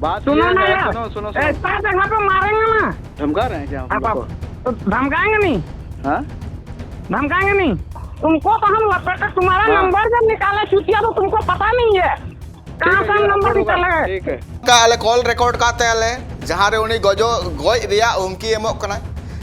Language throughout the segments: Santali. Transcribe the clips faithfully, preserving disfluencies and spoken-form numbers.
बात सुनो ना यार। सुनो, सुनो, सुनो। ऐसा जगह पे मारेंगे ना। धमका रहे हैं क्या हम लोग को? धमकाएंगे नहीं। हाँ? धमकाएंगे नहीं। तुमको तो हम लपेटे, तुम्हारा नंबर जब निकाला चुतिया, तो तुमको पता नहीं है कहाँ से हम नंबर निकाला है। ठीक है। ᱠᱟ ᱟᱞᱮ ᱠᱚᱞ ᱨᱮᱠᱚᱨᱰ ᱠᱟᱛᱮ ᱟᱞᱮ ᱡᱟᱦᱟᱸ ᱨᱮ ᱩᱱᱤ ᱜᱚᱡᱚ-, ᱜᱚᱡ ᱨᱮᱭᱟᱜ ᱦᱩᱢᱠᱤ ᱮᱢᱚᱜ ᱠᱟᱱᱟᱭ᱾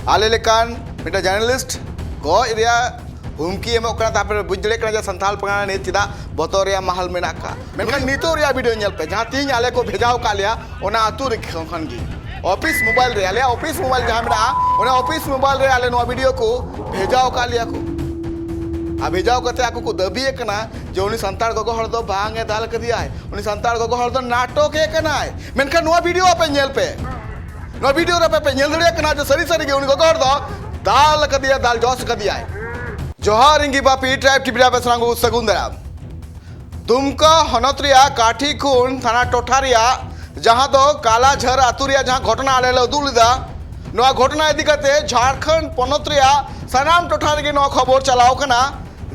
ᱟᱞᱮ ᱞᱮᱠᱟᱱ ᱢᱤᱫᱴᱟᱝ ᱡᱟᱨᱱᱟᱞᱤᱥᱴ ᱜᱚᱡ ᱨᱮᱭᱟᱜ ᱦᱩᱢᱠᱤ ᱮᱢᱚᱜ ᱠᱟᱱᱟ, ᱛᱟᱨᱯᱚᱨᱮ ᱵᱩᱡᱽ ᱫᱟᱲᱮᱭᱟᱜ ᱠᱟᱱᱟ ᱡᱮ ᱥᱟᱱᱛᱟᱲ ᱯᱟᱨᱜᱟᱱᱟ ᱱᱤᱛ ᱪᱮᱫᱟᱜ ᱵᱚᱛᱚᱨ ᱨᱮᱭᱟᱜ ᱢᱟᱦᱚᱞ ᱢᱮᱱᱟᱜ ᱟᱠᱟᱫ᱾ ᱢᱮᱱᱠᱷᱟᱱ ᱱᱤᱛᱚᱜ ᱨᱮᱭᱟᱜ ᱵᱷᱤᱰᱤᱭᱳ ᱧᱮᱞ ᱯᱮ, ᱡᱟᱦᱟᱸ ᱛᱮᱦᱮᱧ ᱟᱞᱮ ᱠᱚ ᱵᱷᱮᱡᱟᱣ ᱟᱠᱟᱫ ᱞᱮᱭᱟ ᱚᱱᱟ ᱟᱹᱛᱩ ᱨᱮ ᱠᱷᱚᱱ ᱜᱮ᱾ ᱚᱯᱷᱤᱥ ᱢᱳᱵᱟᱭᱤᱞ ᱨᱮ, ᱟᱞᱮᱭᱟᱜ ᱚᱯᱷᱤᱥ ᱢᱳᱵᱟᱭᱤᱞ ᱡᱟᱦᱟᱸ ᱢᱮᱱᱟᱜᱼᱟ, ᱚᱱᱟ ᱚᱯᱷᱤᱥ ᱢᱳᱵᱟᱭᱤᱞ ᱨᱮ ᱟᱞᱮ ᱱᱚᱣᱟ ᱵᱷᱤᱰᱤᱭᱳ ᱠᱚ ᱵᱷᱮᱡᱟᱣ ᱟᱠᱟᱫ ᱞᱮᱭᱟ ᱠᱚ᱾ ᱟᱨ ᱵᱷᱮᱡᱟᱣ ᱠᱟᱛᱮ ᱟᱠᱚ ᱠᱚ ᱫᱟᱹᱵᱤᱭᱮᱫ ᱠᱟᱱᱟ ᱡᱮ ᱩᱱᱤ ᱥᱟᱱᱛᱟᱲ ᱜᱚᱜᱚ ᱦᱚᱲ ᱫᱚ ᱵᱟᱝ ᱮ ᱫᱟᱞ ᱠᱟᱫᱮᱭᱟᱭ, ᱩᱱᱤ ᱥᱟᱱᱛᱟᱲ ᱜᱚᱜᱚ ᱦᱚᱲ ᱫᱚ ᱱᱟᱴᱚᱠ ᱮ ᱠᱟᱱᱟᱭ᱾ ᱢᱮᱱᱠᱷᱟᱱ ᱱᱚᱣᱟ ᱵᱷᱤᱰᱤᱭᱳ ᱟᱯᱮ ᱧᱮᱞ ᱯᱮ, ᱱᱚᱣᱟ ᱵᱷᱤᱰᱤᱭᱳ ᱨᱮ ᱟᱯᱮ ᱯᱮ ᱧᱮᱞ ᱫᱟᱲᱮᱭᱟᱜ ᱠᱟᱱᱟ ᱡᱮ ᱥᱟᱹᱨᱤ ᱥᱟᱹᱨᱤ ᱜᱮ ᱩᱱᱤ ᱜᱚᱜᱚ ᱦᱚᱲ ᱫᱚ ᱫᱟᱞ ᱠᱟᱫᱮᱭᱟ, ᱫᱟᱞ ᱡᱚᱥ ᱠᱟᱫᱮᱭᱟᱭ᱾ ᱡᱚᱦᱟᱨ, ᱤᱧ ᱜᱮ ᱵᱟᱯᱤ, ᱴᱨᱟᱭᱤᱵᱽ ᱴᱤᱵᱷᱤ ᱨᱮ ᱟᱯᱮ ᱥᱟᱱᱟᱢ ᱠᱚ ᱥᱟᱹᱜᱩᱱ ᱫᱟᱨᱟᱢ᱾ ᱫᱩᱢᱠᱟ ᱦᱚᱱᱚᱛ ᱨᱮᱭᱟᱜ ᱠᱟᱴᱷᱤ ᱠᱷᱩᱱ ᱛᱷᱟᱱᱟ ᱴᱚᱴᱷᱟ ᱨᱮᱭᱟᱜ ᱡᱟᱦᱟᱸ ᱫᱚ ᱠᱟᱞᱟᱡᱷᱟᱨ ᱟᱹᱛᱩ ᱨᱮᱭᱟᱜ ᱡᱟᱦᱟᱸ ᱜᱷᱚᱴᱚᱱᱟ ᱟᱞᱮ ᱞᱮ ᱩᱫᱩᱜ ᱞᱮᱫᱟ, ᱱᱚᱣᱟ ᱜᱷᱚᱴᱚᱱᱟ ᱤᱫᱤ ᱠᱟᱛᱮ ᱡᱷᱟᱲᱠᱷᱚᱸᱰ ᱯᱚᱱᱚᱛ ᱨᱮᱭᱟᱜ ᱥᱟᱱᱟᱢ ᱴᱚᱴᱷᱟ ᱨᱮᱜᱮ ᱱᱚᱣᱟ ᱠᱷᱚᱵᱚᱨ ᱪᱟᱞᱟᱣ ᱠᱟᱱᱟ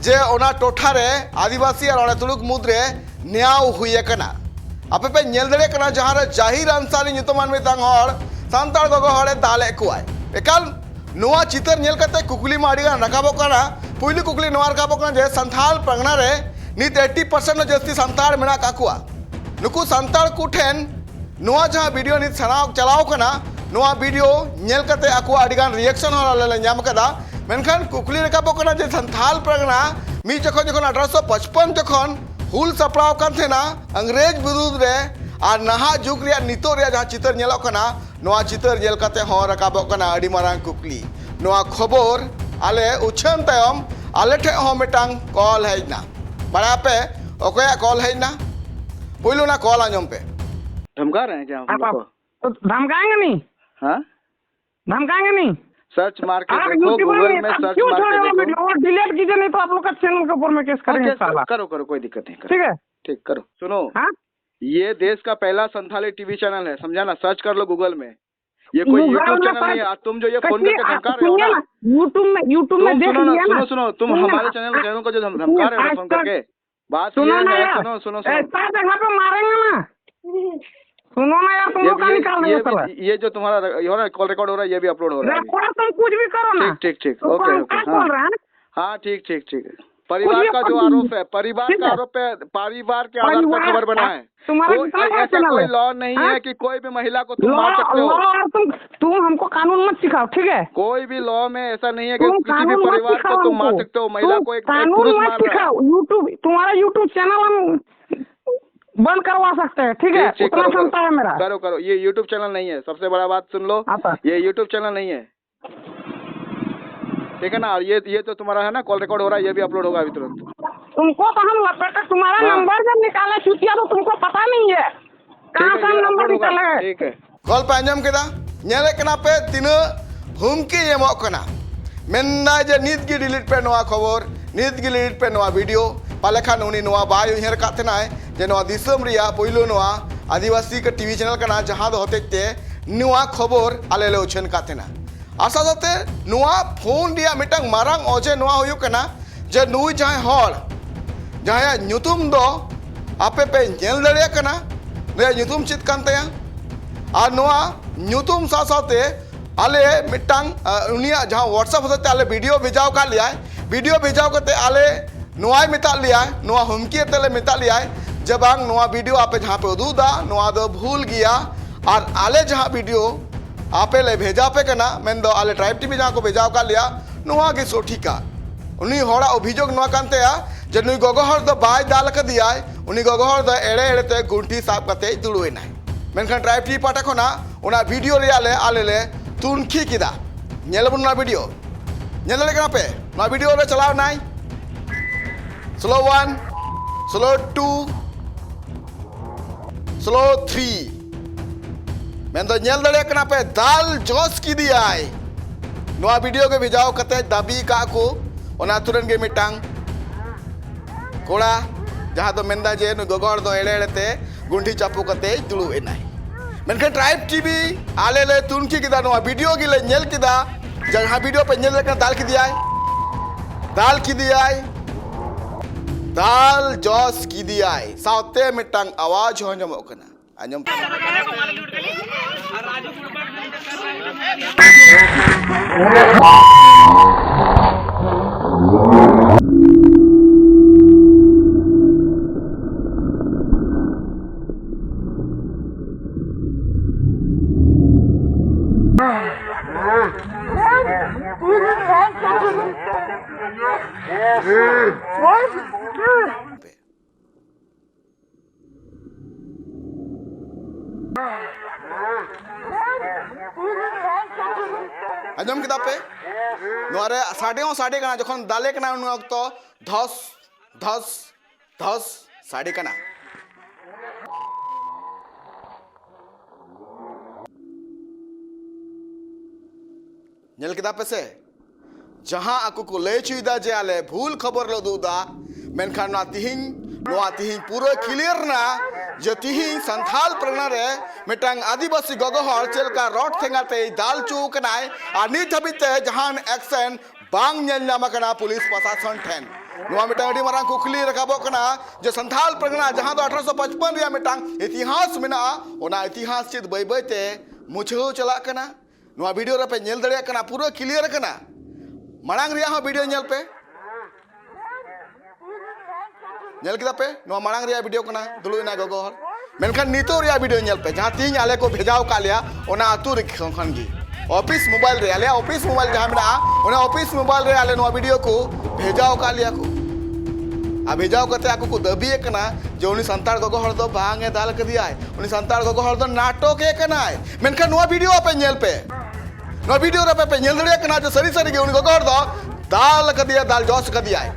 ᱡᱮ ᱚᱱᱟ ᱴᱚᱴᱷᱟ ᱨᱮ ᱟᱹᱫᱤᱵᱟᱹᱥᱤ ᱟᱨ ᱚᱸᱰᱮ ᱛᱩᱲᱩᱠ ᱢᱩᱫᱽᱨᱮ ᱱᱮᱭᱟᱣ ᱦᱩᱭ ᱟᱠᱟᱱᱟ᱾ ᱟᱯᱮ ᱯᱮ ᱧᱮᱞ ᱫᱟᱲᱮᱭᱟᱜ ᱠᱟᱱᱟ ᱡᱟᱦᱟᱸ ᱨᱮ ᱡᱟᱦᱤᱨ ᱟᱱᱥᱟᱨᱤ ᱧᱩᱛᱩᱢᱟᱱ ᱢᱤᱫᱴᱟᱝ ᱦᱚᱲ ᱥᱟᱱᱛᱟᱲ ᱜᱚᱜᱚ ᱦᱚᱲᱮ ᱫᱟᱞᱮᱫ ᱠᱚᱣᱟᱭ᱾ ᱮᱠᱟᱞ ᱱᱚᱣᱟ ᱪᱤᱛᱟᱹᱨ ᱧᱮᱞ ᱠᱟᱛᱮ ᱠᱩᱠᱞᱤ ᱢᱟ ᱟᱹᱰᱤ ᱜᱟᱱ ᱨᱟᱠᱟᱵᱚᱜ ᱠᱟᱱᱟ᱾ ᱯᱩᱭᱞᱩ ᱠᱩᱠᱞᱤ ᱱᱚᱣᱟ ᱨᱟᱠᱟᱵᱚᱜ ᱠᱟᱱᱟ ᱡᱮ ᱥᱟᱱᱛᱟᱲ ᱯᱟᱨᱜᱟᱱᱟ ᱨᱮ ᱱᱤᱛ eighty percent ᱡᱟᱹᱥᱛᱤ ᱥᱟᱱᱛᱟᱲ ᱢᱮᱱᱟᱜ ᱠᱟᱜ ᱠᱚᱣᱟ᱾ ᱱᱩᱠᱩ ᱥᱟᱱᱛᱟᱲ ᱠᱚ ᱴᱷᱮᱱ ᱱᱚᱣᱟ ᱡᱟᱦᱟᱸ ᱵᱷᱤᱰᱤᱭᱳ ᱱᱤᱛ ᱥᱟᱱᱟᱣ ᱪᱟᱞᱟᱣ ᱠᱟᱱᱟ, ᱱᱚᱣᱟ ᱵᱷᱤᱰᱤᱭᱳ ᱧᱮᱞ ᱠᱟᱛᱮ ᱟᱠᱚᱣᱟᱜ ᱟᱹᱰᱤ ᱜᱟᱱ ᱨᱤᱭᱮᱠᱥᱚᱱ ᱦᱚᱸ ᱟᱞᱮ ᱞᱮ ᱧᱟᱢ ᱠᱟᱫᱟ᱾ ᱢᱮᱱᱠᱷᱟᱱ ᱠᱩᱠᱞᱤ ᱨᱟᱠᱟᱵᱚᱜ ᱠᱟᱱᱟ ᱡᱮ ᱥᱟᱱᱛᱟᱲ ᱯᱟᱨᱜᱟᱱᱟ ᱢᱤᱫ ᱡᱚᱠᱷᱚᱱ, ᱡᱚᱠᱷᱚᱱ ᱟᱴᱷᱨᱚᱥᱚ ᱯᱟᱸᱪᱯᱟᱱ ᱡᱚᱠᱷᱚᱱ ᱦᱩᱞ ᱥᱟᱯᱲᱟᱣ ᱠᱟᱱ ᱛᱟᱦᱮᱱᱟ ᱤᱝᱨᱮᱡᱽ ᱵᱤᱨᱩᱫᱽ ᱨᱮ, ᱟᱨ ᱱᱟᱦᱟᱜ ᱡᱩᱜᱽ ᱨᱮᱭᱟᱜ ᱱᱤᱛᱚᱜ ᱨᱮᱭᱟᱜ ᱡᱟᱦᱟᱸ ᱪᱤᱛᱟᱹᱨ ᱧᱮᱞᱚᱜ ᱠᱟᱱᱟ, ᱱᱚᱣᱟ ᱪᱤᱛᱟᱹᱨ ᱧᱮᱞ ᱠᱟᱛᱮ ᱦᱚᱸ ᱨᱟᱠᱟᱵᱚᱜ ᱠᱟᱱᱟ ᱟᱹᱰᱤ ᱢᱟᱨᱟᱝ ᱠᱩᱠᱞᱤ᱾ ᱱᱚᱣᱟ ᱠᱷᱚᱵᱚᱨ ᱟᱞᱮ ᱩᱪᱷᱟᱹᱱ ᱛᱟᱭᱚᱢ ᱟᱞᱮ ᱴᱷᱮᱱ ᱦᱚᱸ ᱢᱤᱫᱴᱟᱝ ᱠᱚᱞ ᱦᱮᱡ ᱮᱱᱟ᱾ ᱵᱟᱲᱟᱭᱟᱯᱮ ᱚᱠᱚᱭᱟᱜ ᱠᱚᱞ ᱦᱮᱡ ᱮᱱᱟ? ᱯᱩᱭᱞᱩ ᱚᱱᱟ ᱠᱚᱞ ᱟᱸᱡᱚᱢ ᱯᱮ᱾ धमका रहे हैं क्या हम लोग को? तो धमकाएंगे नहीं। हाँ? धमकाएंगे नहीं। सर्च मार के देखो, गूगल में सर्च मार के देखो। और डिलीट कीजिए, नहीं तो आप लोग का चैनल के ऊपर मैं केस करेंगे, साला। करो, करो, कोई दिक्कत नहीं, करो। ठीक है? ठीक, करो। सुनो, हाँ? ये देश का पहला संथाली टीवी चैनल है, समझा ना? सर्च कर लो गूगल में। ये कोई YouTube चैनल नहीं है। आज तुम जो ये फोन करके धमका रहे हो ना, YouTube में, YouTube में देख लिया ना। सुनो, सुनो, तुम हमारे चैनल, चैनल को जो धम-, धमका रहे हो ना फोन करके, बात ये है, सुनो, सुनो, सुनो। ऐसा जगह पे मारेंगे ना। सुनो ना यार, तुम ये लोग का ये निकाल ये देंगे साला। भी ये जो तुम्हारा ये हो रहा है, कॉल रिकॉर्ड हो रहा है, ये भी अपलोड हो रहा है अभी। रिकॉर्ड तुम कुछ भी करो ना। ठीक ठीक ठीक, ओके ओके, कौन हाँ। कौन रहा है? हाँ ठीक ठीक ठीक। कुछ परिवार भी का जो आरोप है, परिवार का आरोप है, परिवार के आधार पर खबर बना है। तुम्हारा कोई कितना बड़ा ऐसा कोई लॉ नहीं है कि कोई भी महिला को तुम मार सकते हो। लॉ और तुम तुम हमको कानून मत सिखाओ, ठीक है? कोई भी लॉ में ऐसा नहीं है कि किसी भी परिवार को तुम मार सकते हो। महिला को एक पुरुष मार रहा है। YouTube, तुम्हारा YouTube चैनल हम बंद करवा सकते हैं, ठीक है? ठीक, ठीक, उतना क्षमता है मेरा। करो करो, ये YouTube चैनल नहीं है। सबसे बड़ा बात सुन लो, ये YouTube चैनल नहीं है, ठीक है ना? और ये ये तो तुम्हारा है ना, कॉल रिकॉर्ड हो रहा है, ये भी अपलोड होगा अभी तुरंत। तुमको तो हम लपेटे, तुम्हारा नंबर जब निकाले चुतिया, तो तुमको पता नहीं है कहाँ से हम नंबर निकाले। ठीक है। ᱜᱚᱞᱯ ᱟᱸᱡᱚᱢ ᱠᱮᱫᱟ? ᱧᱮᱞᱮᱫ ᱠᱟᱱᱟ ᱯᱮ ᱛᱤᱱᱟᱹᱜ ᱦᱩᱢᱠᱤ ᱮᱢᱚᱜ ᱠᱟᱱᱟ᱾ ᱢᱮᱱᱫᱟᱭ ᱡᱮ ᱱᱤᱛ ᱜᱮ ᱰᱤᱞᱤᱴ ᱯᱮ ᱱᱚᱣᱟ ᱠᱷᱚᱵᱚᱨ, ᱱᱤᱛ ᱜᱮ ᱰᱤᱞᱤᱴ ᱯᱮ ᱱᱚᱣᱟ ᱵᱷᱤᱰᱤᱭᱳ᱾ ᱯᱟᱞᱮ ᱠᱷᱟᱱ ᱩᱱᱤ ᱱᱚᱣᱟ ᱵᱟᱭ ᱩᱭᱦᱟᱹᱨ ᱟᱠᱟᱫ ᱛᱟᱦᱮᱱᱟᱭ ᱡᱮ ᱱᱚᱣᱟ ᱫᱤᱥᱚᱢ ᱨᱮᱭᱟᱜ ᱯᱳᱭᱞᱳ ᱱᱚᱣᱟ ᱟᱹᱫᱤᱵᱟᱹᱥᱤ ᱠᱚ ᱴᱤᱵᱷᱤ ᱪᱮᱱᱮᱞ ᱠᱟᱱᱟ, ᱡᱟᱦᱟᱸ ᱫᱚ ᱦᱚᱛᱮᱡ ᱛᱮ ᱱᱚᱣᱟ ᱠᱷᱚᱵᱚᱨ ᱟᱞᱮ ᱞᱮ ᱩᱪᱷᱟᱹᱱ ᱟᱠᱟᱫ ᱛᱟᱦᱮᱱᱟ᱾ ᱟᱨ ᱥᱟᱶ ᱥᱟᱶᱛᱮ ᱱᱚᱣᱟ ᱯᱷᱳᱱ ᱨᱮᱭᱟᱜ ᱢᱤᱫᱴᱟᱝ ᱢᱟᱨᱟᱝ ᱚᱡᱮ ᱱᱚᱣᱟ ᱦᱩᱭᱩᱜ ᱠᱟᱱᱟ ᱡᱮ ᱱᱩᱭ ᱡᱟᱦᱟᱸᱭ ᱦᱚᱲ, ᱡᱟᱦᱟᱸᱭᱟᱜ ᱧᱩᱛᱩᱢ ᱫᱚ ᱟᱯᱮ ᱯᱮ ᱧᱮᱞ ᱫᱟᱲᱮᱭᱟᱜ ᱠᱟᱱᱟ, ᱱᱩᱭᱟᱜ ᱧᱩᱛᱩᱢ ᱪᱮᱫ ᱠᱟᱱ ᱛᱟᱭᱟ? ᱟᱨ ᱱᱚᱣᱟ ᱧᱩᱛᱩᱢ ᱥᱟᱶ ᱥᱟᱶᱛᱮ ᱟᱞᱮ ᱢᱤᱫᱴᱟᱝ, ᱟ, ᱩᱱᱤᱭᱟᱜ ᱡᱟᱦᱟᱸ WhatsApp ᱦᱚᱛᱮᱛᱮ ᱟᱞᱮ ᱵᱷᱤᱰᱤᱭᱳ ᱵᱷᱮᱡᱟᱣ ᱟᱠᱟᱫ ᱞᱮᱭᱟᱭ, ᱵᱷᱤᱰᱤᱭᱳ ᱵᱷᱮᱡᱟᱣ ᱠᱟᱛᱮ ᱟᱞᱮ ᱱᱚᱣᱟᱭ ᱢᱮᱛᱟᱫ ᱞᱮᱭᱟᱭ, ᱱᱚᱣᱟ ᱦᱩᱢᱠᱤ ᱟᱛᱮ ᱞᱮ ᱢᱮᱛᱟᱫ ᱞᱮᱭᱟᱭ ᱡᱮ, "ᱵᱟᱝ, ᱱᱚᱣᱟ ᱵᱷᱤᱰᱤᱭᱳ ᱟᱯᱮ ᱡᱟᱦᱟᱸ ᱯᱮ ᱩᱫᱩᱜ ᱮᱫᱟ, ᱱᱚᱣᱟ ᱫᱚ ᱵᱷᱩᱞ ᱜᱮᱭᱟ, ᱟᱨ ᱟᱞᱮ ᱡᱟᱦᱟᱸ ᱵᱷᱤᱰᱤᱭᱳ ᱟᱯᱮ ᱞᱮ ᱵᱷᱮᱡᱟ ᱯᱮ ᱠᱟᱱᱟ, ᱢᱮᱱᱫᱚ ᱟᱞᱮ ᱴᱨᱟᱭᱤᱵᱽ ᱴᱤᱵᱷᱤ ᱡᱟᱦᱟᱸ ᱠᱚ ᱵᱷᱮᱡᱟᱣ ᱟᱠᱟᱫ ᱞᱮᱭᱟ, ᱱᱚᱣᱟ ᱜᱮ ᱥᱚᱴᱷᱤᱠᱟ᱾" ᱩᱱᱤ ᱦᱚᱲᱟᱜ ᱚᱵᱷᱤᱡᱳᱜᱽ ᱱᱚᱣᱟ ᱠᱟᱱ ᱛᱟᱭᱟ ᱡᱮ ᱱᱩᱭ ᱜᱚᱜᱚ ᱦᱚᱲ ᱫᱚ ᱵᱟᱭ ᱫᱟᱞ ᱟᱠᱟᱫᱮᱭᱟᱭ, ᱩᱱᱤ ᱜᱚᱜᱚ ᱦᱚᱲ ᱫᱚ ᱮᱲᱮ ᱮᱲᱮᱛᱮ ᱜᱩᱱᱴᱷᱤ ᱥᱟᱵ ᱠᱟᱛᱮᱭ ᱫᱩᱲᱩᱵ ᱮᱱᱟᱭ᱾ ᱢᱮᱱᱠᱷᱟᱱ ᱴᱨᱟᱭᱤᱵᱽ ᱴᱤᱵᱷᱤ ᱯᱟᱦᱴᱟ ᱠᱷᱚᱱᱟᱜ ᱚᱱᱟ ᱵᱷᱤᱰᱤᱭᱳ ᱨᱮᱭᱟᱜ ᱞᱮ, ᱟᱞᱮ ᱞᱮ ᱛᱩᱱᱠᱷᱤ ᱠᱮᱫᱟ᱾ ᱧᱮᱞ ᱟᱵᱚᱱ ᱱᱚᱣᱟ ᱵᱷᱤᱰᱤᱭᱳ᱾ ᱧᱮᱞ ᱫᱟᱲᱮᱭᱟᱜ ᱠᱟᱱᱟ ᱯᱮ? ᱱᱚᱣᱟ ᱵᱷᱤᱰᱤᱭᱳ ᱨᱮ ᱪᱟᱞᱟᱣ ᱮᱱᱟᱭ, slow one, slow two, slow three᱾ ᱢᱮᱱᱫᱚ ᱧᱮᱞ ᱫᱟᱲᱮᱭᱟᱜ ᱠᱟᱱᱟ ᱯᱮ, ᱫᱟᱞ ᱡᱚᱥ ᱠᱮᱫᱮᱭᱟᱭ᱾ ᱱᱚᱣᱟ ᱵᱷᱤᱰᱤᱭᱳ ᱜᱮ ᱵᱷᱮᱡᱟᱣ ᱠᱟᱛᱮ ᱫᱟᱹᱵᱤ ᱟᱠᱟᱫ ᱠᱚ ᱚᱱᱟ ᱟᱹᱛᱩ ᱨᱮᱱ ᱜᱮ ᱢᱤᱫᱴᱟᱝ ᱠᱚᱲᱟ, ᱡᱟᱦᱟᱸ ᱫᱚ ᱢᱮᱱᱫᱟ ᱡᱮ ᱱᱩᱭ ᱜᱚᱜᱚ ᱦᱚᱲ ᱫᱚ ᱮᱲᱮ ᱮᱲᱮᱛᱮ ᱜᱩᱱᱴᱷᱤ ᱪᱟᱯᱚ ᱠᱟᱛᱮᱭ ᱫᱩᱲᱩᱵ ᱮᱱᱟᱭ᱾ ᱢᱮᱱᱠᱷᱟᱱ ᱴᱨᱟᱭᱤᱵᱽ ᱴᱤᱵᱷᱤ ᱟᱞᱮ ᱞᱮ ᱛᱩᱱᱠᱷᱤ ᱠᱮᱫᱟ, ᱱᱚᱣᱟ ᱵᱷᱤᱰᱤᱭᱳ ᱜᱮᱞᱮ ᱧᱮᱞ ᱠᱮᱫᱟ, ᱡᱟᱦᱟᱸ ᱵᱷᱤᱰᱤᱭᱳ ᱯᱮ ᱧᱮᱞ ᱞᱮᱫ ᱠᱟᱱᱟ, ᱫᱟᱞ ᱠᱮᱫᱮᱭᱟᱭ, ᱫᱟᱞ ᱠᱮᱫᱮᱭᱟᱭ, ᱫᱟᱞ ᱡᱚᱥ ᱠᱮᱫᱮᱭᱟᱭ, ᱥᱟᱶᱛᱮ ᱢᱤᱫᱴᱟᱝ ᱟᱣᱟᱡᱽ ᱦᱚᱸ ᱟᱸᱡᱚᱢᱚᱜ ᱠᱟᱱᱟ᱾ ᱟᱸᱡᱚᱢ ᱟᱸᱡᱚᱢ ᱠᱮᱫᱟ ᱯᱮ? ᱱᱚᱣᱟ ᱨᱮ ᱥᱟᱰᱮ ᱦᱚᱸ ᱥᱟᱰᱮ ᱠᱟᱱᱟ, ᱡᱚᱠᱷᱚᱱ ᱫᱟᱞᱮ ᱠᱟᱱᱟ ᱩᱱ ᱚᱠᱛᱚ ᱫᱷᱚᱥ ᱫᱷᱚᱥ ᱫᱷᱚᱥ ᱥᱟᱰᱮ ᱠᱟᱱᱟ᱾ ᱧᱮᱞ ᱠᱮᱫᱟ ᱯᱮ ᱥᱮ? ᱡᱟᱦᱟᱸ ᱟᱠᱚ ᱠᱚ ᱞᱟᱹᱭ ᱦᱚᱪᱚᱭᱮᱫᱟ ᱡᱮ ᱟᱞᱮ ᱵᱷᱩᱞ ᱠᱷᱚᱵᱚᱨ ᱞᱮ ᱩᱫᱩᱜ ᱮᱫᱟ, ᱢᱮᱱᱠᱷᱟᱱ ᱱᱚᱣᱟ ᱛᱤᱦᱤᱧ, ᱱᱚᱣᱟ ᱛᱤᱦᱤᱧ ᱯᱩᱨᱟᱹ clear ᱮᱱᱟ ᱡᱮ ᱛᱤᱦᱤᱧ ᱥᱟᱱᱛᱷᱟᱞ ᱯᱟᱨᱜᱟᱱᱟ ᱨᱮ ᱢᱤᱫᱴᱟᱝ ᱟᱹᱫᱤᱵᱟᱹᱥᱤ ᱜᱚᱜᱚ ᱦᱚᱲ ᱪᱮᱫ ᱞᱮᱠᱟ ᱨᱚᱰ ᱴᱷᱮᱸᱜᱟ ᱛᱮᱭ ᱫᱟᱞ ᱦᱚᱪᱚ ᱟᱠᱟᱱᱟᱭ, ᱟᱨ ᱱᱤᱛ ᱦᱟᱹᱵᱤᱡ ᱛᱮ ᱡᱟᱦᱟᱱ action ᱵᱟᱝ ᱧᱮᱞ ᱧᱟᱢ ᱟᱠᱟᱱᱟ ᱯᱩᱞᱤᱥ ᱯᱨᱚᱥᱟᱥᱚᱱ ᱴᱷᱮᱱ᱾ ᱱᱚᱣᱟ ᱢᱤᱫᱴᱟᱝ ᱟᱹᱰᱤ ᱢᱟᱨᱟᱝ ᱠᱩᱠᱞᱤ ᱨᱟᱠᱟᱵᱚᱜ ᱠᱟᱱᱟ ᱡᱮ ᱥᱟᱱᱛᱷᱟᱞ ᱯᱟᱨᱜᱟᱱᱟ, ᱡᱟᱦᱟᱸ ᱫᱚ ᱟᱴᱷᱨᱚᱥᱚ ᱯᱟᱸᱪᱯᱟᱱ ᱨᱮᱭᱟᱜ ᱢᱤᱫᱴᱟᱝ ᱤᱛᱤᱦᱟᱥ ᱢᱮᱱᱟᱜᱼᱟ, ᱚᱱᱟ ᱤᱛᱤᱦᱟᱥ ᱪᱮᱫ ᱵᱟᱹᱭ ᱵᱟᱹᱭ ᱛᱮ ᱢᱩᱪᱷᱟᱹᱣ ᱪᱟᱞᱟᱜ ᱠᱟᱱᱟ? ᱱᱚᱣᱟ video ᱨᱮᱯᱮ ᱧᱮᱞ ᱫᱟᱲᱮᱭᱟᱜ ᱠᱟᱱᱟ, ᱯᱩᱨᱟᱹ clear ᱟᱠᱟᱱᱟ᱾ ᱢᱟᱲᱟᱝ ᱨᱮᱭᱟᱜ ᱦᱚᱸ video ᱧᱮᱞ ᱯᱮ᱾ ᱧᱮᱞ ᱠᱮᱫᱟ ᱯᱮ? ᱱᱚᱣᱟ ᱢᱟᱲᱟᱝ ᱨᱮᱭᱟᱜ video ᱠᱟᱱᱟ, ᱫᱩᱲᱩᱵ ᱮᱱᱟᱭ ᱜᱚᱜᱚ ᱦᱚᱲ᱾ ᱢᱮᱱᱠᱷᱟᱱ ᱱᱤᱛᱚᱜ ᱨᱮᱭᱟᱜ video ᱧᱮᱞ ᱯᱮ, ᱡᱟᱦᱟᱸ ᱛᱤᱦᱤᱧ ᱟᱞᱮ ᱠᱚ ᱵᱷᱮᱡᱟᱣ ᱟᱠᱟᱫ ᱞᱮᱭᱟ ᱚᱱᱟ ᱟᱹᱛᱩ ᱨᱮ ᱠᱷᱚᱱ ᱜᱮ᱾ ᱚᱯᱷᱤᱥ ᱢᱳᱵᱟᱭᱤᱞ ᱨᱮ, ᱟᱞᱮᱭᱟᱜ ᱚᱯᱷᱤᱥ ᱢᱳᱵᱟᱭᱤᱞ ᱡᱟᱦᱟᱸ ᱢᱮᱱᱟᱜᱼᱟ, ᱚᱱᱟ ᱚᱯᱷᱤᱥ ᱢᱳᱵᱟᱭᱤᱞ ᱨᱮ ᱟᱞᱮ ᱱᱚᱣᱟ video ᱠᱚ ᱵᱷᱮᱡᱟᱣ ᱟᱠᱟᱫ ᱞᱮᱭᱟ ᱠᱚ᱾ ᱟᱨ ᱵᱷᱮᱡᱟᱣ ᱠᱟᱛᱮ ᱟᱠᱚ ᱠᱚ ᱫᱟᱹᱵᱤᱭᱮᱫ ᱠᱟᱱᱟ ᱡᱮ ᱩᱱᱤ ᱥᱟᱱᱛᱟᱲ ᱜᱚᱜᱚ ᱦᱚᱲ ᱫᱚ ᱵᱟᱝ ᱮ ᱫᱟᱞ ᱠᱟᱫᱮᱭᱟᱭ, ᱩᱱᱤ ᱥᱟᱱᱛᱟᱲ ᱜᱚᱜᱚ ᱦᱚᱲ ᱫᱚ ᱱᱟᱴᱚᱠᱮ ᱠᱟᱱᱟᱭ᱾ ᱢᱮᱱᱠᱷᱟᱱ ᱱᱚᱣᱟ video ᱟᱯᱮ ᱧᱮᱞ ᱯᱮ, ᱱᱚᱣᱟ video ᱨᱮ ᱟᱯᱮ ᱯᱮ ᱧᱮᱞ ᱫᱟᱲᱮᱭᱟᱜ ᱠᱟᱱᱟ ᱡᱮ ᱥᱟᱹᱨᱤ ᱥᱟᱹᱨᱤ ᱜᱮ ᱩᱱᱤ ᱜᱚᱜᱚ ᱦᱚᱲ ᱫᱚ ᱫᱟᱞ ᱠᱟᱫᱮᱭᱟ, ᱫᱟᱞ ᱡᱚᱥ ᱠᱟᱫᱮᱭᱟᱭ᱾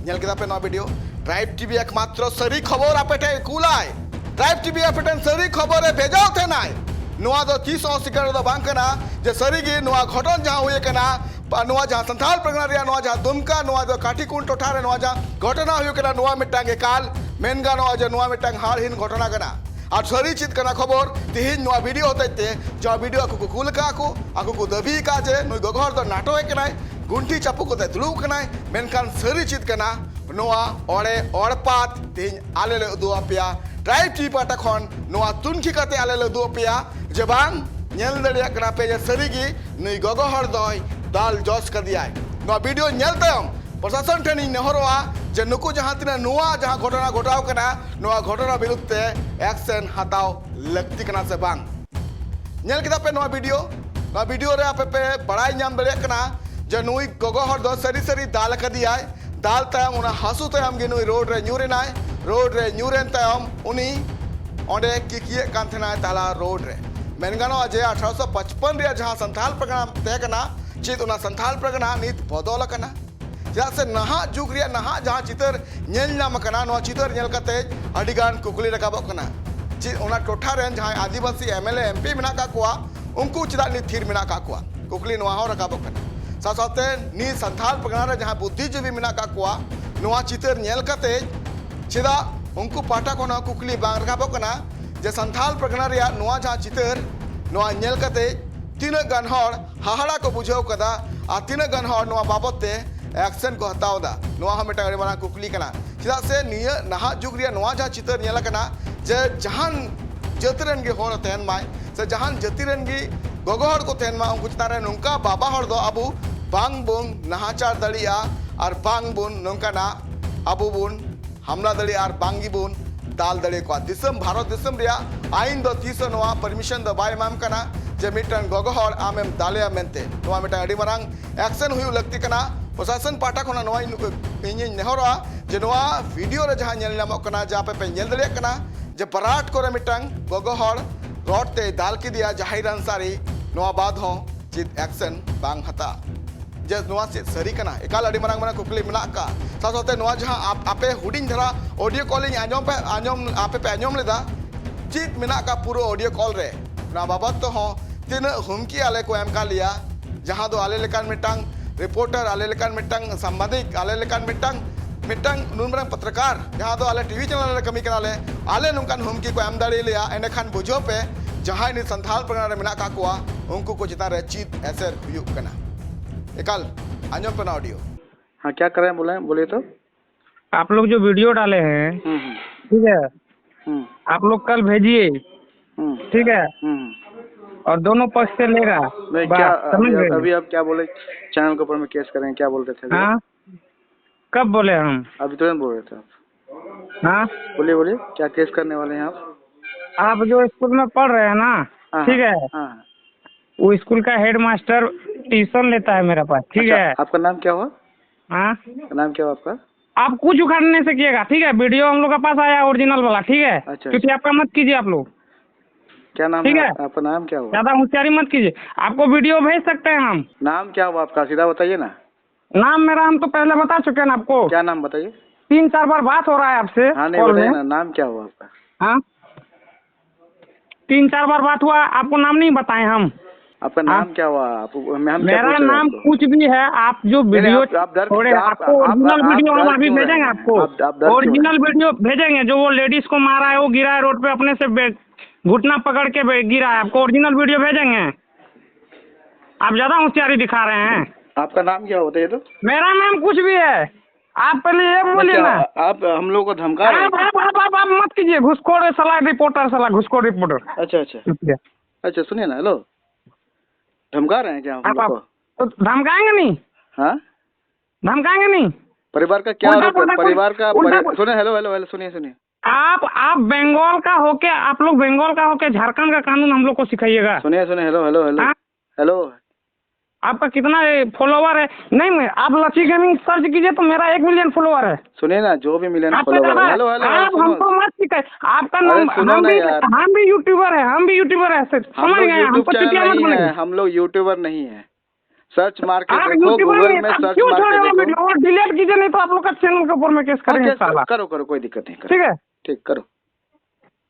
ᱧᱮᱞ ᱠᱮᱫᱟ ᱯᱮ ᱱᱚᱣᱟ video? ᱴᱨᱟᱭᱤᱵᱽ ᱴᱤᱵᱷᱤ ᱮᱠᱢᱟᱛᱨᱚ ᱥᱟᱹᱨᱤ ᱠᱷᱚᱵᱚᱨ ᱟᱯᱮ ᱴᱷᱮᱱ ᱠᱩᱞᱟᱭ᱾ ᱴᱨᱟᱭᱤᱵᱽ ᱴᱤᱵᱷᱤ ᱟᱯᱮ ᱴᱷᱮᱱ ᱥᱟᱹᱨᱤ ᱠᱷᱚᱵᱚᱨ ᱮ ᱵᱷᱮᱡᱟᱣ ᱛᱟᱦᱮᱱᱟᱭ᱾ ᱱᱚᱣᱟ ᱫᱚ ᱛᱤᱥ ᱚᱥᱤᱠᱟᱨ ᱫᱚ ᱵᱟᱝ ᱠᱟᱱᱟ ᱡᱮ ᱥᱟᱹᱨᱤ ᱜᱮ ᱱᱚᱣᱟ ᱜᱷᱚᱴᱚᱱ ᱡᱟᱦᱟᱸ ᱦᱩᱭ ᱟᱠᱟᱱᱟ, ᱵᱟ ᱱᱚᱣᱟ ᱡᱟᱦᱟᱸ ᱥᱟᱱᱛᱷᱟᱞ ᱯᱟᱨᱜᱟᱱᱟ ᱨᱮᱭᱟᱜ ᱱᱚᱣᱟ ᱡᱟᱦᱟᱸ ᱫᱩᱢᱠᱟ, ᱱᱚᱣᱟ ᱫᱚ ᱠᱟᱴᱷᱤᱠᱩᱱ ᱴᱚᱴᱷᱟ ᱨᱮ ᱱᱚᱣᱟ ᱡᱟᱦᱟᱸ ᱜᱷᱚᱴᱚᱱᱟ ᱦᱩᱭᱩᱜ ᱠᱟᱱᱟ, ᱱᱚᱣᱟ ᱢᱤᱫᱴᱟᱝ ᱮᱠᱟᱞ ᱢᱮᱱ ᱜᱟᱱᱚᱜᱼᱟ ᱡᱮ ᱱᱚᱣᱟ ᱢᱤᱫᱴᱟᱝ ᱦᱟᱲᱦᱤᱱ ᱜᱷᱚᱴᱚᱱᱟ ᱠᱟᱱᱟ᱾ ᱟᱨ ᱥᱟᱹᱨᱤ ᱪᱮᱫ ᱠᱟᱱᱟ ᱠᱠᱷᱚᱵᱚᱨ ᱛᱮᱦᱮᱧ ᱱᱚᱣᱟ ᱵᱷᱤᱰᱤᱭᱳ ᱦᱚᱛᱮᱡ ᱛᱮ, ᱡᱟᱦᱟᱸ ᱵᱷᱤᱰᱤᱭᱳ ᱟᱠᱚ ᱠᱚ ᱠᱩᱞ ᱟᱠᱟᱫ ᱠᱚ, ᱟᱠᱚ ᱠᱚ ᱫᱟᱹᱵᱤ ᱟᱠᱟᱫ ᱡᱮ ᱱᱩᱭ ᱜᱚᱜᱚ ᱦᱚᱲ ᱫᱚ ᱱᱟᱴᱚᱭ ᱠᱟᱱᱟᱭ, ᱜᱩᱱᱴᱷᱤ ᱪᱟᱯᱚ ᱠᱟᱛᱮ ᱫᱩᱲᱩᱵ ᱠᱟᱱᱟᱭ, ᱢᱮᱱᱠᱷᱟᱱ ᱥᱟᱹᱨᱤ ᱪᱮᱫ ᱠᱟᱱᱟ ᱱᱚᱣᱟ ᱚᱲᱮ ᱚᱲᱯᱟᱛ ᱛᱮᱦᱮᱧ ᱟᱞᱮ ᱞᱮ ᱩᱫᱩᱜ ᱟᱯᱮᱭᱟ᱾ ᱴᱨᱟᱭᱤᱵᱽ ᱴᱤᱵᱷᱤ ᱯᱟᱦᱴᱟ ᱠᱷᱚᱱ ᱱᱚᱣᱟ ᱛᱩᱱᱠᱷᱤ ᱠᱟᱛᱮ ᱟᱞᱮ ᱞᱮ ᱩᱫᱩᱜ ᱟᱯᱮᱭᱟ ᱡᱮ ᱵᱟᱝ, ᱧᱮᱞ ᱫᱟᱲᱮᱭᱟᱜ ᱠᱟᱱᱟ ᱯᱮ ᱡᱮ ᱥᱟᱹᱨᱤᱜᱮ ᱱᱩᱭ ᱜᱚᱜᱚ ᱦᱚᱲ ᱫᱚᱭ ᱫᱟᱞ ᱡᱚᱥ ᱠᱟᱫᱮᱭᱟᱭ᱾ ᱱᱚᱣᱟ ᱵᱷᱤᱰᱤᱭᱳ ᱧᱮᱞ ᱛᱟᱭᱚᱢ ᱯᱨᱚᱥᱟᱥᱚᱱ ᱴᱷᱮᱱ ᱤᱧ ᱱᱮᱦᱚᱨᱚᱜᱼᱟ ᱡᱮ ᱱᱩᱠᱩ ᱡᱟᱦᱟᱸ ᱛᱤᱱᱟᱹᱜ ᱱᱚᱣᱟ ᱡᱟᱦᱟᱸ ᱜᱷᱚᱴᱚᱱᱟ ᱜᱷᱚᱴᱟᱣ ᱠᱟᱱᱟ, ᱱᱚᱣᱟ ᱜᱷᱚᱴᱚᱱᱟ ᱵᱤᱨᱩᱫᱷ ᱛᱮ ᱮᱠᱥᱮᱱ ᱦᱟᱛᱟᱣ ᱞᱟᱹᱠᱛᱤ ᱠᱟᱱᱟ ᱥᱮ ᱵᱟᱝ᱾ ᱧᱮᱞ ᱠᱮᱫᱟ ᱯᱮ ᱱᱚᱣᱟ ᱵᱷᱤᱰᱤᱭᱳ᱾ ᱱᱚᱣᱟ ᱵᱷᱤᱰᱤᱭᱳ ᱨᱮ ᱟᱯᱮ ᱯᱮ ᱵᱟᱲᱟᱭ ᱧᱟᱢ ᱫᱟᱲᱮᱭᱟᱜ ᱠᱟᱱᱟ ᱡᱮ ᱱᱩᱭ ᱜᱚᱜᱚ ᱦᱚᱲ ᱫᱚ ᱥᱟᱹᱨᱤ ᱥᱟᱹᱨᱤ ᱫᱟᱞ ᱟᱠᱟᱫᱮᱭᱟᱭ᱾ ᱫᱟᱞ ᱛᱟᱭᱚᱢ, ᱚᱱᱟ ᱦᱟᱹᱥᱩ ᱛᱟᱭᱚᱢ ᱜᱮ ᱱᱩᱭ ᱨᱳᱰ ᱨᱮ ᱧᱩᱨ ᱮᱱᱟᱭ᱾ ᱨᱳᱰ ᱨᱮ ᱧᱩᱨ ᱮᱱ ᱛᱟᱭᱚᱢ ᱩᱱᱤ ᱚᱸᱰᱮ ᱠᱤᱠᱤᱭᱮᱫ ᱠᱟᱱ ᱛᱟᱦᱮᱱᱟᱭ ᱛᱟᱞᱟ ᱨᱳᱰ ᱨᱮ᱾ ᱢᱮᱱ ᱜᱟᱱᱚᱜᱼᱟ ᱡᱮ ᱟᱴᱷᱨᱚᱥᱚ ᱯᱟᱸᱪᱯᱟᱱ ᱨᱮᱭᱟᱜ ᱡᱟᱦᱟᱸ ᱥᱟᱱᱛᱷᱟᱞ ᱯᱟᱨᱜᱟᱱᱟ ᱛᱟᱦᱮᱸ ᱠᱟᱱᱟ, ᱪᱮᱫ ᱚᱱᱟ ᱥᱟᱱᱛᱷᱟᱞ ᱯᱟᱨᱜᱟᱱᱟ ᱱᱤᱛ ᱵᱚᱫᱚᱞ ᱟᱠᱟᱱᱟ? ᱪᱮᱫᱟᱜ ᱥᱮ ᱱᱟᱦᱟᱜ ᱡᱩᱜᱽ ᱨᱮᱭᱟᱜ ᱱᱟᱦᱟᱜ ᱡᱟᱦᱟᱸ ᱪᱤᱛᱟᱹᱨ ᱧᱮᱞ ᱧᱟᱢ ᱟᱠᱟᱱᱟ, ᱱᱚᱣᱟ ᱪᱤᱛᱟᱹᱨ ᱧᱮᱞ ᱠᱟᱛᱮ ᱟᱹᱰᱤ ᱜᱟᱱ ᱠᱩᱠᱞᱤ ᱨᱟᱠᱟᱵᱚᱜ ᱠᱟᱱᱟ᱾ ᱪᱮᱫ ᱚᱱᱟ ᱴᱚᱴᱷᱟ ᱨᱮᱱ ᱡᱟᱦᱟᱸᱭ ᱟᱹᱫᱤᱵᱟᱹᱥᱤ M L A, M P ᱢᱮᱱᱟᱜ ᱟᱠᱟᱫ ᱠᱚᱣᱟ, ᱩᱱᱠᱩ ᱪᱮᱫᱟᱜ ᱱᱤᱛ ᱛᱷᱤᱨ ᱢᱮᱱᱟᱜ ᱟᱠᱟᱫ ᱠᱚᱣᱟ? ᱠᱩᱠᱞᱤ ᱱᱚᱣᱟ ᱦᱚᱸ ᱨᱟᱠᱟᱵᱚᱜ ᱠᱟᱱᱟ᱾ ᱥᱟᱶ ᱥᱟᱶᱛᱮ ᱱᱤᱭᱟᱹ ᱥᱟᱱᱛᱷᱟᱞ ᱯᱟᱨᱜᱟᱱᱟ ᱨᱮ ᱡᱟᱦᱟᱸᱭ ᱵᱩᱫᱽᱫᱷᱤᱡᱤᱵᱤ ᱢᱮᱱᱟᱜ ᱟᱠᱟᱫ ᱠᱚᱣᱟ, ᱱᱚᱣᱟ ᱪᱤᱛᱟᱹᱨ ᱧᱮᱞ ᱠᱟᱛᱮ ᱪᱮᱫᱟᱜ ᱩᱱᱠᱩ ᱯᱟᱦᱴᱟ ᱠᱷᱚᱱ ᱦᱚᱸ ᱠᱩᱠᱞᱤ ᱵᱟᱝ ᱨᱟᱠᱟᱵᱚᱜ ᱠᱟᱱᱟ ᱡᱮ ᱥᱟᱱᱛᱷᱟᱞ ᱯᱟᱨᱜᱟᱱᱟ ᱨᱮᱭᱟᱜ ᱱᱚᱣᱟ ᱡᱟᱦᱟᱸ ᱪᱤᱛᱟᱹᱨ, ᱱᱚᱣᱟ ᱧᱮᱞ ᱠᱟᱛᱮ ᱛᱤᱱᱟᱹᱜ ᱜᱟᱱ ᱦᱚᱲ ᱦᱟᱦᱟᱲᱟ ᱠᱚ ᱵᱩᱡᱷᱟᱹᱣ ᱠᱟᱫᱟ ᱟᱨ ᱛᱤᱱᱟᱹᱜ ᱜᱟᱱ ᱦᱚᱲ ᱱᱚᱣᱟ ᱵᱟᱵᱚᱛ ᱛᱮ ᱮᱠᱥᱮᱱ ᱠᱚ ᱦᱟᱛᱟᱣ ᱮᱫᱟ? ᱱᱚᱣᱟ ᱦᱚᱸ ᱢᱤᱫᱴᱟᱝ ᱟᱹᱰᱤ ᱢᱟᱨᱟᱝ ᱠᱩᱠᱞᱤ ᱠᱟᱱᱟ᱾ ᱪᱮᱫᱟᱜ ᱥᱮ ᱱᱤᱭᱟᱹ ᱱᱟᱦᱟᱜ ᱡᱩᱜᱽ ᱨᱮᱭᱟᱜ ᱱᱚᱣᱟ ᱡᱟᱦᱟᱸ ᱪᱤᱛᱟᱹᱨ ᱧᱮᱞ ᱟᱠᱟᱱᱟ ᱡᱮ ᱡᱟᱦᱟᱱ ᱡᱟᱹᱛ ᱨᱮᱱ ᱜᱮ ᱦᱚᱲ ᱛᱟᱦᱮᱱ ᱢᱟᱭ ᱥᱮ ᱡᱟᱦᱟᱱ ᱡᱟᱹᱛᱤ ᱨᱮᱱ ᱜᱮ ᱜᱚᱜᱚ ᱦᱚᱲ ᱠᱚ ᱛᱟᱦᱮᱱ ᱢᱟ, ᱩᱱᱠᱩ ᱪᱮᱛᱟᱱ ᱨᱮ ᱱᱚᱝᱠᱟ ᱵᱟᱵᱟ ᱦᱚᱲ ᱫᱚ ᱟᱵᱚ ᱵᱟᱝ ᱵᱚᱱ ᱱᱟᱦᱟᱪᱟᱨ ᱫᱟᱲᱮᱭᱟᱜᱼᱟ ᱟᱨ ᱵᱟᱝ ᱵᱚᱱ ᱱᱚᱝᱠᱟᱱᱟᱜ ᱟᱵᱚ ᱵᱚᱱ ᱦᱟᱢᱞᱟ ᱫᱟᱲᱮᱭᱟᱜᱼᱟ ᱟᱨ ᱵᱟᱝ ᱜᱮᱵᱚᱱ ᱫᱟᱞ ᱫᱟᱲᱮᱭᱟᱠᱚᱣᱟ᱾ ᱫᱤᱥᱚᱢ, ᱵᱷᱟᱨᱚᱛ ᱫᱤᱥᱚᱢ ᱨᱮᱭᱟᱜ ᱟᱭᱤᱱ ᱫᱚ ᱛᱤᱥ ᱦᱚᱸ ᱱᱚᱣᱟ ᱯᱟᱨᱢᱤᱥᱚᱱ ᱫᱚ ᱵᱟᱭ ᱮᱢᱟᱢ ᱠᱟᱱᱟ ᱡᱮ ᱢᱤᱫᱴᱟᱝ ᱜᱚᱜᱚ ᱦᱚᱲ ᱟᱢᱮᱢ ᱫᱟᱞᱮᱭᱟ ᱢᱮᱱᱛᱮ᱾ ᱱᱚᱣᱟ ᱢᱤᱫᱴᱟᱝ ᱟᱹᱰᱤ ᱢᱟᱨᱟᱝ ᱮᱠᱥᱮᱱ ᱦᱩᱭᱩᱜ ᱞᱟᱹᱠᱛᱤ ᱠᱟᱱᱟ᱾ ᱯᱨᱚᱥᱟᱥᱚᱱ ᱯᱟᱦᱴᱟ ᱠᱷᱚᱱᱟᱜ ᱱᱚᱣᱟ ᱤᱧ, ᱤᱧᱤᱧ ᱱᱮᱦᱚᱨᱚᱜᱼᱟ ᱡᱮ ᱱᱚᱣᱟ ᱵᱷᱤᱰᱤᱭᱳ ᱨᱮ ᱡᱟᱦᱟᱸ ᱧᱮᱞ ᱧᱟᱢᱚᱜ ᱠᱟᱱᱟ, ᱡᱮ ᱟᱯᱮ ᱯᱮ ᱧᱮᱞ ᱫᱟᱲᱮᱭᱟᱜ ᱠᱟᱱᱟ ᱡᱮ ᱵᱟᱨᱟᱴ ᱠᱚᱨᱮ ᱢᱤᱫᱴᱟᱝ ᱜᱚᱜᱚ ᱦᱚᱲ ᱨᱚᱰ ᱛᱮᱭ ᱫᱟᱞ ᱠᱮᱫᱮᱭᱟ ᱡᱟᱦᱤᱨ ᱟᱱᱥᱟᱨᱤ, ᱱᱚᱣᱟ ᱵᱟᱫ ᱦᱚᱸ ᱪᱮᱫ ᱮᱠᱥᱮᱱ ᱵᱟᱝ ᱦᱟᱛᱟᱜᱼᱟ? ᱡᱮ ᱱᱚᱣᱟ ᱪᱮᱫ ᱥᱟᱹᱨᱤ ᱠᱟᱱᱟ? ᱮᱠᱟᱞ ᱟᱹᱰᱤ ᱢᱟᱨᱟᱝ ᱢᱟᱨᱟᱝ ᱠᱩᱠᱞᱤ ᱢᱮᱱᱟᱜ ᱟᱠᱟᱫᱼᱟ᱾ ᱥᱟᱶ ᱥᱟᱶᱛᱮ ᱱᱚᱣᱟ ᱡᱟᱦᱟᱸ ᱟᱯ-, ᱟᱯᱮ ᱦᱩᱰᱤᱧ ᱫᱷᱟᱨᱟ ᱚᱰᱤᱭᱳ ᱠᱚᱞᱤᱧ ᱟᱸᱡᱚᱢ ᱯᱮ, ᱟᱸᱡᱚᱢ, ᱟᱯᱮ ᱯᱮ ᱟᱸᱡᱚᱢ ᱞᱮᱫᱟ, ᱪᱮᱫ ᱢᱮᱱᱟᱜ ᱟᱠᱟᱫ ᱯᱩᱨᱟᱹ ᱚᱰᱤᱭᱳ ᱠᱚᱞ ᱨᱮ? ᱚᱱᱟ ᱵᱟᱵᱚᱫ ᱛᱮᱦᱚᱸ ᱛᱤᱱᱟᱹᱜ ᱦᱩᱢᱠᱤ ᱟᱞᱮ ᱠᱚ ᱮᱢ ᱟᱠᱟᱫ ᱞᱮᱭᱟ, ᱡᱟᱦᱟᱸ ᱫᱚ ᱟᱞᱮ ᱞᱮᱠᱟᱱ ᱢᱤᱫᱴᱟᱝ ᱨᱤᱯᱳᱨᱴᱟᱨ, ᱟᱞᱮ ᱞᱮᱠᱟᱱ ᱢᱤᱫᱴᱟᱝ ᱥᱟᱢᱵᱟᱫᱤᱠ, ᱟᱞᱮ ᱞᱮᱠᱟᱱ ᱢᱤᱫᱴᱟᱝ ᱢᱤᱫᱴᱟᱝ ᱱᱩᱱ ᱢᱟᱨᱟᱝ ᱯᱚᱛᱨᱚᱠᱟᱨ, ᱡᱟᱦᱟᱸ ᱫᱚ ᱟᱞᱮ ᱴᱤᱵᱷᱤ ᱪᱮᱱᱮᱞ ᱨᱮ ᱠᱟᱹᱢᱤ ᱠᱟᱱᱟᱞᱮ, ᱟᱞᱮ ᱱᱚᱝᱠᱟᱱ ᱦᱩᱢᱠᱤ ᱠᱚ ᱮᱢ ᱫᱟᱲᱮᱭᱟᱞᱮᱭᱟ, ᱮᱸᱰᱮᱠᱷᱟᱱ ᱵᱩᱡᱷᱟᱹᱣ ᱯᱮ, ᱡᱟᱦᱟᱸᱭ ᱱᱤᱛ ᱥᱟᱱᱛᱷᱟᱞ ᱯᱟᱨᱜᱟᱱᱟ ᱨᱮ ᱢᱮᱱᱟᱜ ᱠᱟᱜ ᱠᱚᱣᱟ, ᱩᱱᱠᱩ ᱠᱚ ᱪᱮᱛᱟᱱ ᱨᱮ ᱪᱮᱫ ᱮᱥᱮᱨ ᱦᱩᱭᱩᱜ ᱠᱟᱱᱟ᱾ ᱮᱠᱟᱞ, ᱟᱸᱡᱚᱢ ᱯᱮ ᱱᱚᱣᱟ ᱚᱰᱤᱭᱳ᱾ हाँ, क्या कर रहे हैं, बोले, बोलिए तो। आप लोग जो वीडियो डाले हैं, हम्म, हम्म। ठीक है, हम्म। आप लोग कल भेजिए, हम्म। ठीक है, हम्म। और दोनों पक्ष से लेगा। नहीं, बात क्या, समझ अभी, गए? अभी आप क्या बोले, चैनल के ऊपर में केस करेंगे, क्या बोल रहे थे अभी? हाँ, कब बोले हम? अभी तुरंत बोल रहे थे आप। हाँ। बोलिए, बोलिए, क्या केस करने वाले हैं आप? आप जो स्कूल में पढ़ रहे हैं ना, हाँ, ठीक हाँ, है, हाँ। वो स्कूल का हेडमास्टर ट्यूशन लेता है मेरे पास, ठीक अच्छा, है। आपका नाम क्या हुआ? हाँ। नाम क्या हुआ आपका? आप कुछ उखाड़ने से किएगा, ठीक है, वीडियो हम लोग के पास आया ओरिजिनल वाला, ठीक है, अच्छा, क्योंकि अच्छा। आपका मत कीजिए आप लोग, क्या नाम ठीक है, है? आपका नाम क्या हुआ? ज्यादा होशियारी मत कीजिए, आपको वीडियो भेज सकते हैं हम। नाम क्या हुआ आपका, सीधा बताइए ना। नाम मेरा हम तो पहले बता चुके हैं ना आपको। क्या नाम बताइए। तीन चार बार बात हो रहा है आपसे हाँ, नहीं, कॉल बताइए में। ना, नाम क्या हुआ आपका? हाँ, तीन चार बार बात हुआ, आपको नाम नहीं बताए हम। आपका नाम आप क्या हुआ? आप, हम, हम क्या मेरा पूछ रहे हैं नाम आपको? कुछ भी है, आप जो नहीं, नहीं, वीडियो आप, आप डर छोड़े हैं, आप, आपको आप, ओरिजिनल आप वीडियो हम डर अभी क्यों रहे भेजेंगे हैं? आपको। आप, आप डर क्यों रहे हैं? ओरिजिनल वीडियो भेजेंगे, जो वो लेडीज को मारा है, वो गिरा है रोड पे, अपने से बे-, घुटना पकड़ के बे-, गिरा है, आपको ओरिजिनल वीडियो भेजेंगे। आप ज्यादा होशियारी दिखा रहे हैं। आपका नाम क्या होता है ये तो? मेरा नाम कुछ भी है, आप पहले ये नहीं, बोलिए क्या ना। आप हम लोग को धमका रहे हैं आप, क्या? आप, आप, आप, आप मत कीजिए, घुसखोर है साला, रिपोर्टर साला, घुसखोर रिपोर्टर। अच्छा, अच्छा। रुकिए। अच्छा, सुनिए ना, हेलो। धमका रहे हैं क्या हम आप, लोग आप, को? तो धमकाएंगे नहीं? हाँ? धमकाएंगे नहीं? परिवार का क्या उल्टा आरोप है? पुल्टा कोई, परिवार का उल्टा परि-, पु-, सुनिए, हेलो, हेलो, हेलो, सुनिए, सुनिए। आप, आप बंगाल का होके, आप लोग बंगाल का होके झारखंड का कानून हम लोग को सिखाइएगा। सुनिए, सुनिए, हेलो, हेलो, हेलो। हाँ? हेलो। आपका कितना, ए, फॉलोवर है? नहीं, मैं, आप लची गेमिंग सर्च कीजिए तो मेरा एक मिलियन फॉलोवर है। सुनिए ना, जो भी मिलियन आपका फॉलोवर है। ज्यादा, हेलो, हेलो, हेलो, आप सुनो। हमको मत सिखाइए। आपका अरे नाम, सुनो हम ना भी, यार। हम भी यूट्यूबर है, हम भी यूट्यूबर है, सर, हम समझ लोग गए हैं, YouTube हमको चैनल चुतिया मत नहीं बनाइए। है, हम लोग यूट्यूबर नहीं है। सर्च मार के आप देखो, यूट्यूबर गूगल नहीं, में आप सर्च क्यों मार छोड़े के हो देखो। वीडियो? वो डिलीट कीजिए, नहीं तो आप लोग का चैनल के ऊपर में केस हाँ, करेंगे केस साला। करो, करो, कोई दिक्कत नहीं, करो। ठीक है? ठीक, करो।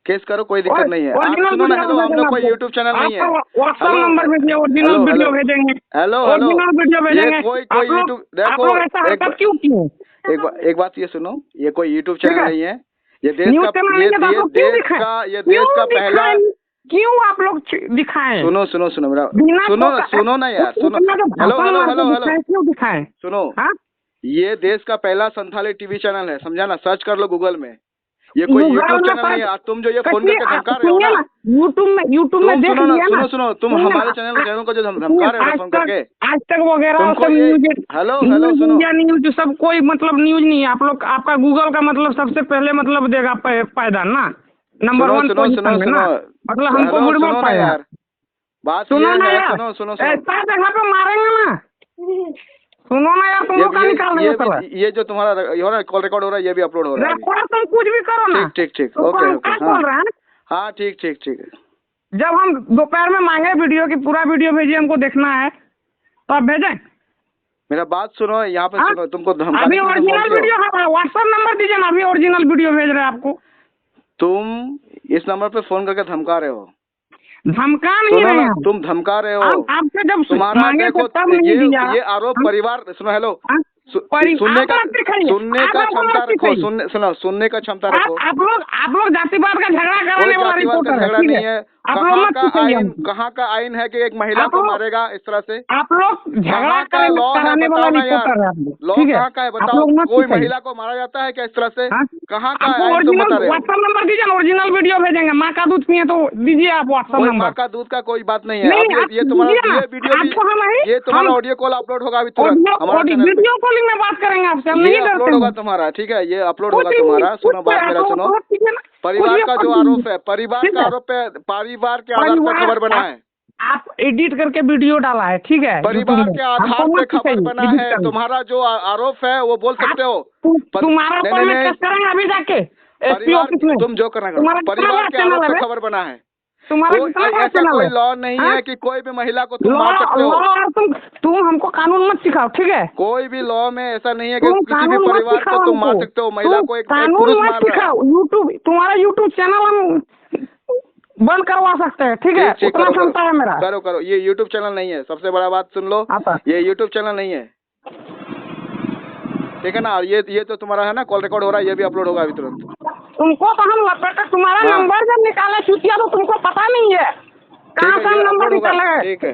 केस करो, कोई दिक्कत ओर-, नहीं है। आप ओरिजिनल सुनो ना, वीडियो हेलो, हम भेजेंगे लोग कोई आपको। YouTube चैनल नहीं है। आपका WhatsApp हेलो, नंबर हेलो, भेजिए, ओरिजिनल हेलो, वीडियो हेलो। भेजेंगे। Hello, hello. ओरिजिनल वीडियो ये भेजेंगे। कोई, कोई आप लोग, YouTube, आप देखो, लोग ऐसा एक हरकत क्यों किए? एक बात, एक बात ये सुनो, ये कोई YouTube चैनल नहीं है, ये देश का, ये, ये देश का, ये देश का पहला। क्यों आप लोग दिखाएं? सुनो, सुनो, सुनो मेरा, सुनो, सुनो ना यार, सुनो। Hello, hello, hello, hello. क्यों दिखाएं? सुनो, ये देश का पहला संथाली टीवी चैनल है, समझा ना? सर्च कर लो गूगल में। ये कोई YouTube चैनल नहीं है। आज तुम जो ये फोन करके धमका रहे हो ना, YouTube में, YouTube में देख लिया ना। सुनो, सुनो, तुम हमारे चैनल, चैनल को जो धमका रहे हो ना फोन करके, आज तक वगैरह, हेलो, हेलो, सुनो, न्यूज, सब कोई मतलब न्यूज नहीं है। आप लोग, आपका गूगल का मतलब सबसे पहले मतलब देगा पायदान ना, नंबर वन पोजीशन में ना। मतलब हमको बुड़बक पाया यार। बात सुनो ना यार, सुनो, सुनो, सुनो। ऐसा जगह पे मारेंगे ना। सुनो ना यार, तुम लोग का निकाल देंगे साला। ये जो तुम्हारा हो रहा है, कॉल रिकॉर्ड हो रहा है, ये भी अपलोड हो रहा है। रिकॉर्ड तुम कुछ भी करो ना। ठीक, ठीक, ठीक। Okay, okay. हाँ, ठीक, ठीक, ठीक। जब हम दोपहर में मांगे वीडियो की, पूरा वीडियो भेजिए, हमको देखना है, तो आप भेजें। मेरा बात सुनो, यहाँ पे सुनो, तुमको धमकाने की, अभी ओरिजिनल वीडियो है, WhatsApp नंबर दीजिए ना, अभी ओरिजिनल वीडियो भेज रहे हैं आपको। तुम इस नंबर पे फोन करके धमका रहे हो। धमका नहीं रहे हैं। तुम धमका रहे हो। आपसे जब तुम्हारा मांगे थे तब नहीं दिया। ये आरोप परिवार, सुनो, हेलो, सुनने का, सुनने का क्षमता रखो, सुनने, सुनो, सुनने का क्षमता रखो। आप लोग, आप लोग जातिवाद का झगड़ा कराने वाला रिपोर्टर है, ठीक है? आप लोग मत पूछिए हमसे। कहाँ का आइन है कि एक महिला को मारेगा इस तरह से? आप लोग झगड़ा कराने वाला रिपोर्टर है आप लोग, ठीक है? लॉ कहाँ का है बताओ? कोई महिला को मारा जाता है क्या इस तरह से? कहाँ का आइन तुम बता रहे हो? WhatsApp नंबर दीजिए ना, ओरिजिनल वीडियो भेजेंगे। माँ का दूध पिए तो दीजिए आप WhatsApp नंबर। माँ का दूध का कोई बात नहीं है। ये तुम्हारा, ये वीडियो भी, ये तुम्हारा ऑडियो कॉल अपलोड होगा अभी तुरंत हमारा चैनल पे। वीडियो कॉलिंग में बात करेंगे आपसे, हम नहीं डरते हैं। अपलोड होगा तुम्हारा, ठीक है? ये अपलोड होगा तुम्हारा। सुनो बात मेरा, सुनो। परिवार का जो आरोप है, परिवार का आरोप है, परिवार के आधार पर खबर बना है। आप एडिट करके वीडियो डाला है, ठीक है? परिवार के आधार पे खबर बना है। तुम्हारा जो आरोप है वो बोल सकते हो। तुम्हारा कमेंट करेंगे अभी जाके एसपी ऑफिस में। तुम जो करना करो, परिवार के आधार पे खबर बना है। तुम्हारा कोई, कितना बड़ा ऐसा चैनल कोई है? लॉ नहीं है कि कोई भी महिला को तुम मार सकते हो। लॉ, तुम, तुम हमको कानून मत सिखाओ, ठीक है? कोई भी लॉ में ऐसा नहीं है कि किसी भी परिवार को तुम मार सकते हो, महिला को एक पुरुष मार रहा है। YouTube, तुम्हारा YouTube चैनल हम बंद करवा सकते हैं, ठीक है? ठीक, उतना क्षमता है मेरा। करो, करो, ये YouTube चैनल नहीं है। सबसे बड़ा बात सुन लो, ये YouTube चैनल नहीं है। ठीक है ना? और ये ये तो तुम्हारा है ना, कॉल रिकॉर्ड हो रहा है, ये भी अपलोड होगा अभी तुरंत। तुमको तो हम लपेटे, तुम्हारा हाँ। नंबर जब निकाले चुतिया, तो तुमको पता नहीं है ठीक कहाँ है, से हम ये नंबर अपलोड होगा। निकाले। ठीक है।